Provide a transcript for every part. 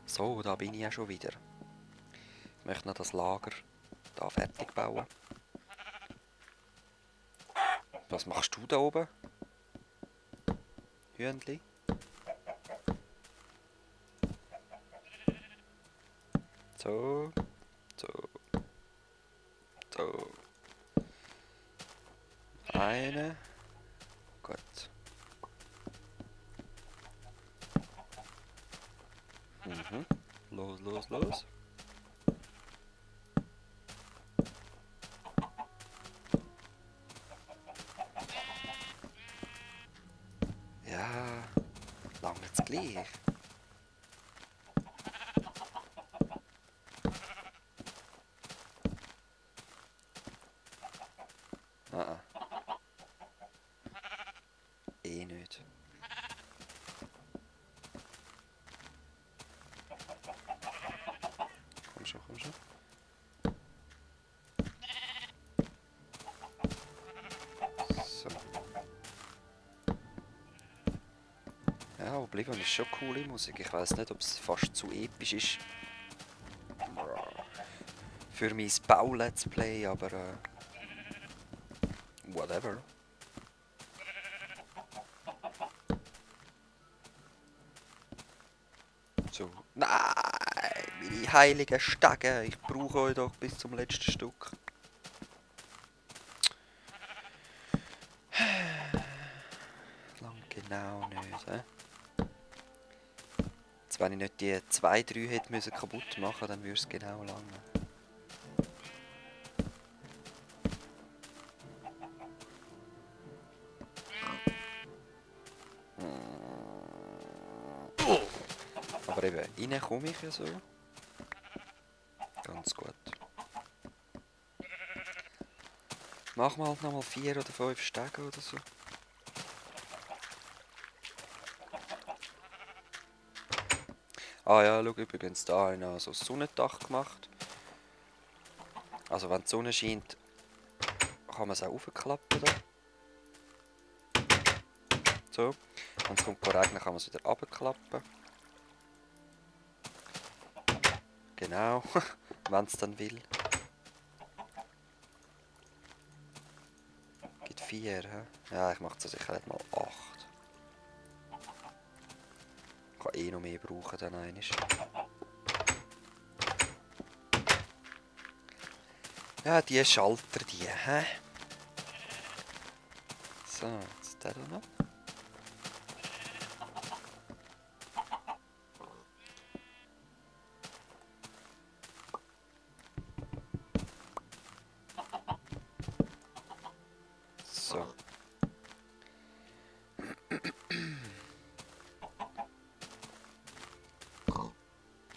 So, da bin ich ja schon wieder. Ich möchte noch das Lager da fertig bauen. Was machst du da oben? Hühnli? So. So. So. Eine. Gut. Mhm. Los, los, los. Ja, lange jetzt gleich. Ah, eh nicht. Komm schon, komm schon. So. Ja, Oblivion ist schon coole Musik. Ich weiß nicht, ob es fast zu episch ist für mein Bau-Let's Play, aber whatever. So. Nein! Meine heiligen Stege! Ich brauche euch doch bis zum letzten Stück. Lang genau nicht, hä? Jetzt, wenn ich nicht die 2, 3 hätte müssen kaputt machen, dann würde es genau lange. Aber eben, rein komme ich ja so. Ganz gut. Machen wir halt nochmal 4 oder 5 Stege oder so. Ah ja, schau übrigens, da habe ich noch so ein Sonnendach gemacht. Also wenn die Sonne scheint, kann man es auch aufklappen. Da. So. Wenn es kommt regnen, kann man es wieder runterklappen. Genau, wenn es dann will. Gibt 4, hä? Ja, ich mache zur Sicherheit mal 8. Ich kann eh noch mehr brauchen dann einmal. Ja, die Schalter, die, hä? So, jetzt der da noch. So.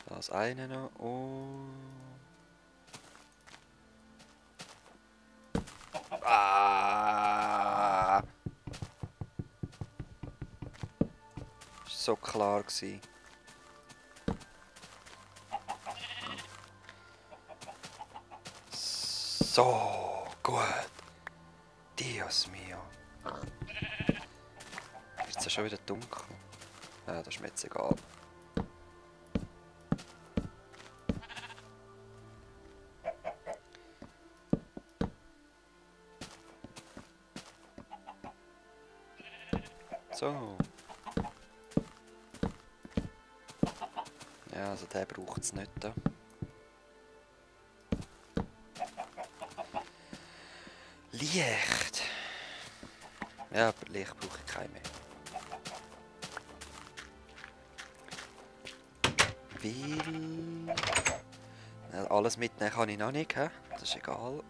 Das eine noch und... Ah! Ist so klar gewesen. So, gut. Dios mio. Wird es ja schon wieder dunkel? Ja, das ist mir jetzt egal. So. Ja, also der braucht es nicht da. Licht! Ja, aber Licht brauche ich kein mehr. Weil... Ja, alles mitnehmen kann ich noch nicht, he? Das ist egal.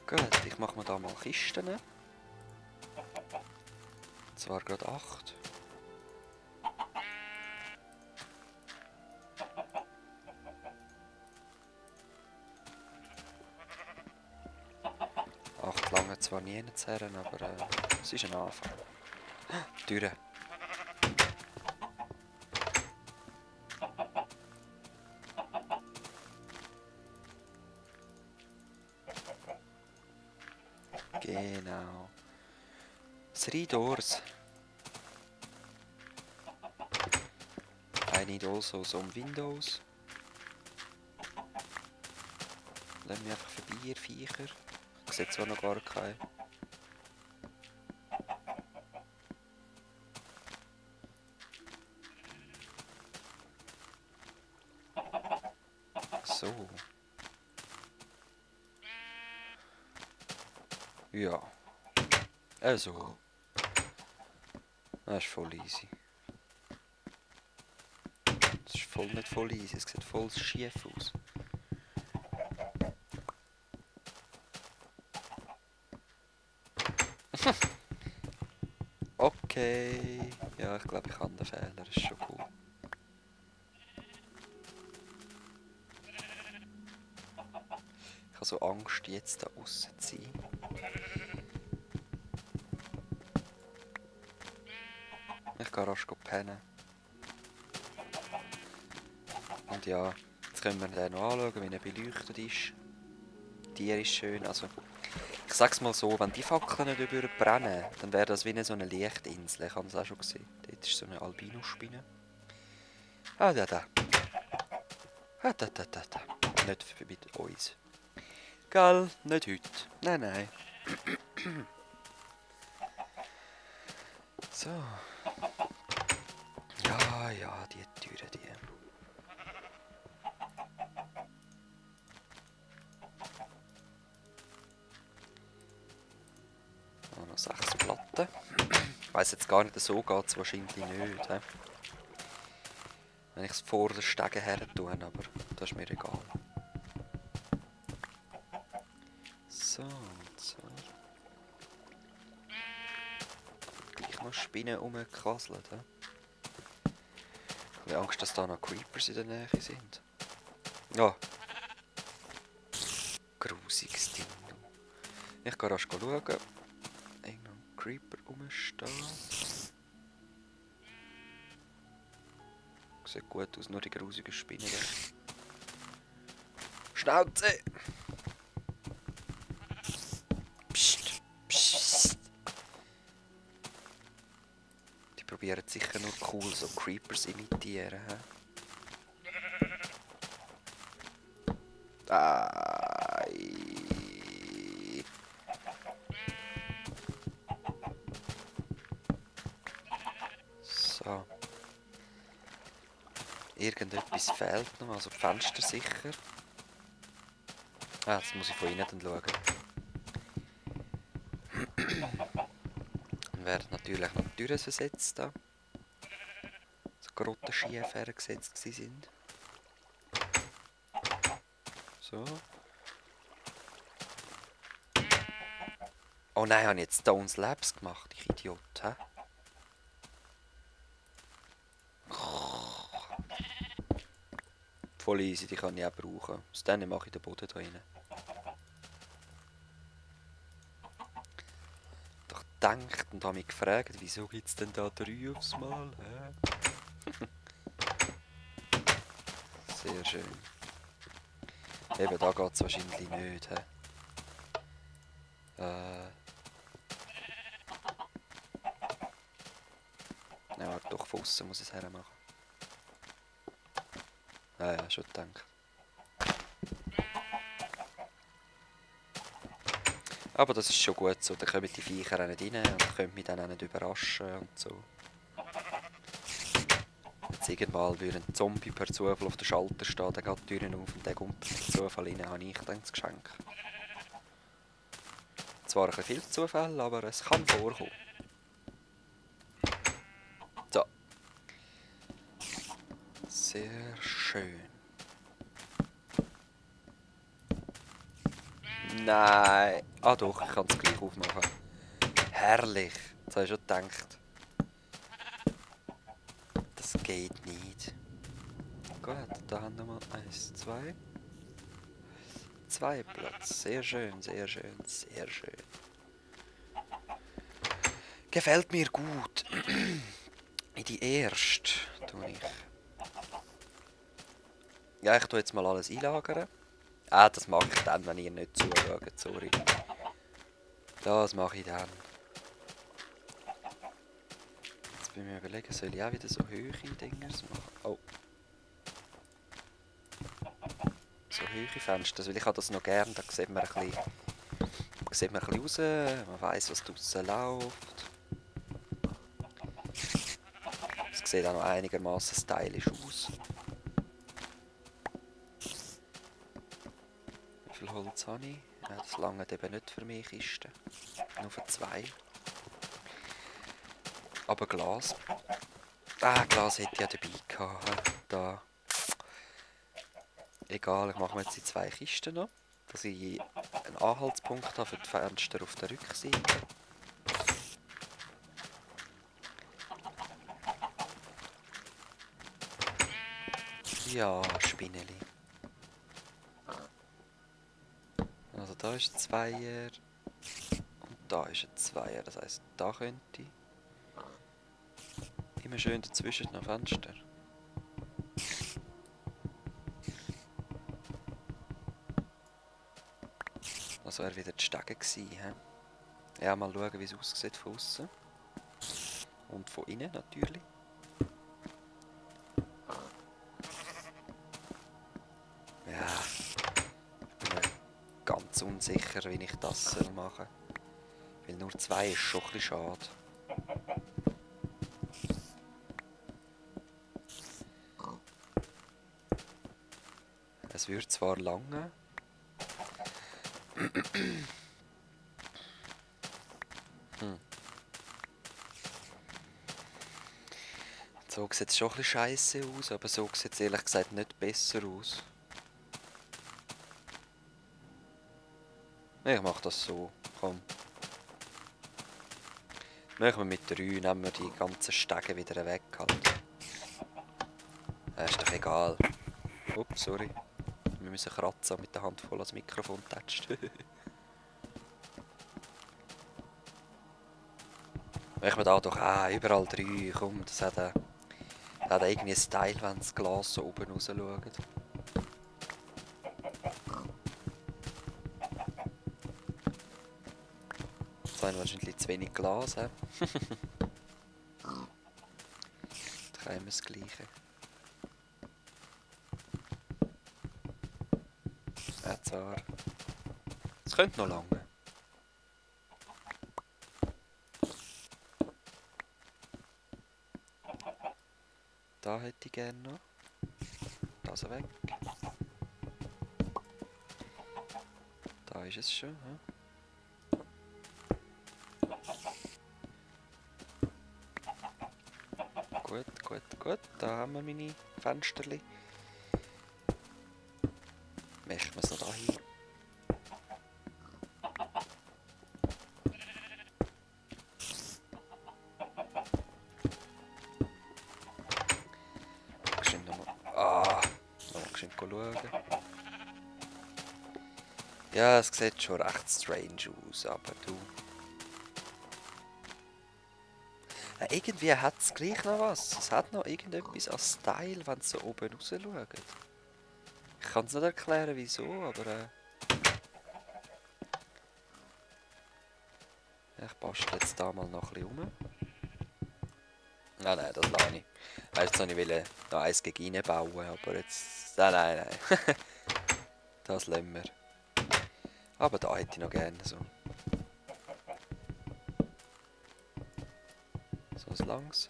Gut, ich mache mir da mal Kisten. Zwar gerade 8. Acht lange zwar nie zerren, aber es ist ein Anfang. Türe. Genau. 3 Doors. I need also some windows. Lass mich einfach vorbei, ihr Viecher. Ich sehe zwar noch gar keinen. So. Ja. Also. Das ist voll easy. Das ist voll nicht voll easy, es sieht voll schief aus. Okay. Ja, ich glaube, ich habe den Fehler, das ist schon cool. Ich habe so Angst, jetzt da aussen zu sein. Ich gehe rasch pennen. Und ja, jetzt können wir den noch anschauen, wie er beleuchtet ist. Die ist schön, also... Ich sag's mal so, wenn die Fackeln nicht überbrennen, dann wäre das wie so eine Lichtinsel. Ich habe das auch schon gesehen. Dort ist so eine Albinospinne. Ah, da. Ah, da. Nicht mit uns. Gell, nicht heute. Nein. So. Ja, die Türen, die. Noch 6 Platten. Ich weiss jetzt gar nicht, so geht es wahrscheinlich nicht. He? Wenn ich es vor der Stege her tue, aber das ist mir egal. So. Gleich noch Spinnen rumgequasselt. Ich habe Angst, dass da noch Creepers in der Nähe sind. Ja. Grusiges Ding. Ich gehe rasch schauen. Irgendwo ein Creeper rumstehen. Sieht gut aus, nur die grusigen Spinnen da. Schnauze! Psst. Die probieren sicher nur cool so Creepers imitieren. So. Irgendetwas fehlt noch, also die Fenster sicher. Jetzt muss ich von innen dann schauen. Dann werden natürlich noch die Türen versetzt. Da. So grotte schief hergesetzt sind. So. Oh nein, habe ich jetzt Stones Labs gemacht, ich Idiot, hä? Voll easy, die kann ich auch brauchen. Aus denen mache ich den Boden da rein. Doch gedacht und habe mich gefragt, wieso gibt es denn da 3 aufs Mal? Sehr schön. Eben, da geht es wahrscheinlich nicht. Ja, doch von aussen muss ich es hermachen. Ja, schon gedacht. Aber das ist schon gut so, dann kommen die Viecher auch nicht rein und können mich dann auch nicht überraschen und so. Jetzt irgendwann würde ein Zombie per Zufall auf der Schalter stehen, dann geht die Türen auf und der kommt per Zufall rein, habe ich dann das Geschenk. Zwar ein bisschen viel Zufall, aber es kann vorkommen. So. Sehr schön. Nein. Ah doch, ich kann es gleich aufmachen. Herrlich. Jetzt habe ich schon gedacht. Das geht nicht. Gut, da haben wir mal 1, 2. 2 Platz. Sehr schön, sehr schön, sehr schön. Gefällt mir gut. In die erste tue ich. Ja, ich tue jetzt mal alles einlagern. Das mache ich dann, wenn ihr nicht zuschaut, sorry. Das mache ich dann. Jetzt bin mir überlegen, soll ich auch wieder so hohe Dinger machen? Oh. So hohe Fenster, weil ich habe das noch gern, da sieht man ein bisschen raus, man weiss, was draussen läuft. Es sieht auch noch einigermaßen stylisch aus. Wie viel Holz habe ich? Ja, das langt eben nicht für meine Kiste. Nur für 2. Aber Glas. Glas hätte ich ja dabei gehabt. Da. Egal, ich mache mir jetzt die 2 Kisten noch. Dass ich einen Anhaltspunkt habe für die Fenster auf der Rückseite. Ja, Spinneli. Also da ist ein Zweier. Und da ist ein Zweier. Das heisst, da könnte ich. Immer schön dazwischen noch Fenster. Das wäre wieder die Stege gewesen. He? Ja, mal schauen, wie es aussieht von außen. Und von innen natürlich. Ja, ich bin mir ganz unsicher, wie ich das machen soll. Weil nur 2 ist schon ein bisschen schade. Es wird zwar lange. So sieht es schon ein bisschen scheisse aus, aber so sieht es ehrlich gesagt nicht besser aus. Ich mache das so, komm. Machen wir mit 3, nehmen wir die ganzen Stege wieder weg halt. Ist doch egal. Ups, sorry. Wir müssen kratzen mit der Hand voll ans Mikrofon tätscht. Machen wir da doch überall 3, komm, das hat irgendwie einen Style, wenn das Glas so oben raus schaut. Jetzt haben wir wahrscheinlich zu wenig Glas. Dann haben wir das Gleiche. Zwar. Es könnte noch lange. Da hätte ich gerne noch. Das weg. Da ist es schon. Gut. Da haben wir meine Fensterli. Möchten wir es noch da hin? Schauen. Ja, es sieht schon recht strange aus, aber du. Irgendwie hat es gleich noch was. Es hat noch irgendetwas an Style, wenn es so oben raus schaut. Ich kann es nicht erklären, wieso, aber ich bastle jetzt da mal noch ein bisschen rum. Nein, das lasse ich. Jetzt wollte ich noch eins gegen ihn bauen, aber jetzt... Nein. Das lassen wir. Aber da hätte ich noch gerne so. So ein langes.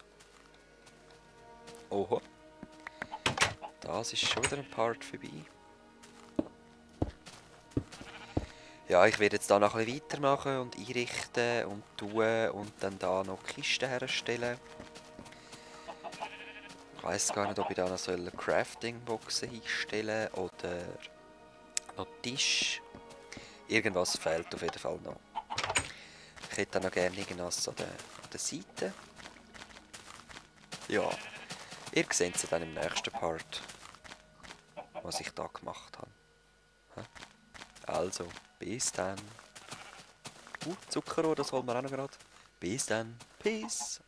Oho. Das ist schon wieder ein Part vorbei. Ja, ich werde jetzt da noch ein bisschen weitermachen und einrichten und tun und dann da noch Kisten herstellen. Ich weiss gar nicht, ob ich da noch eine Crafting-Boxen hinstellen soll oder noch Tisch. Irgendwas fehlt auf jeden Fall noch. Ich hätte noch gerne irgendwas an der Seite. Ja, ihr seht es dann im nächsten Part, was ich da gemacht habe. Also, bis dann. Zuckerrohr, das holen wir auch noch gerade. Bis dann. Peace.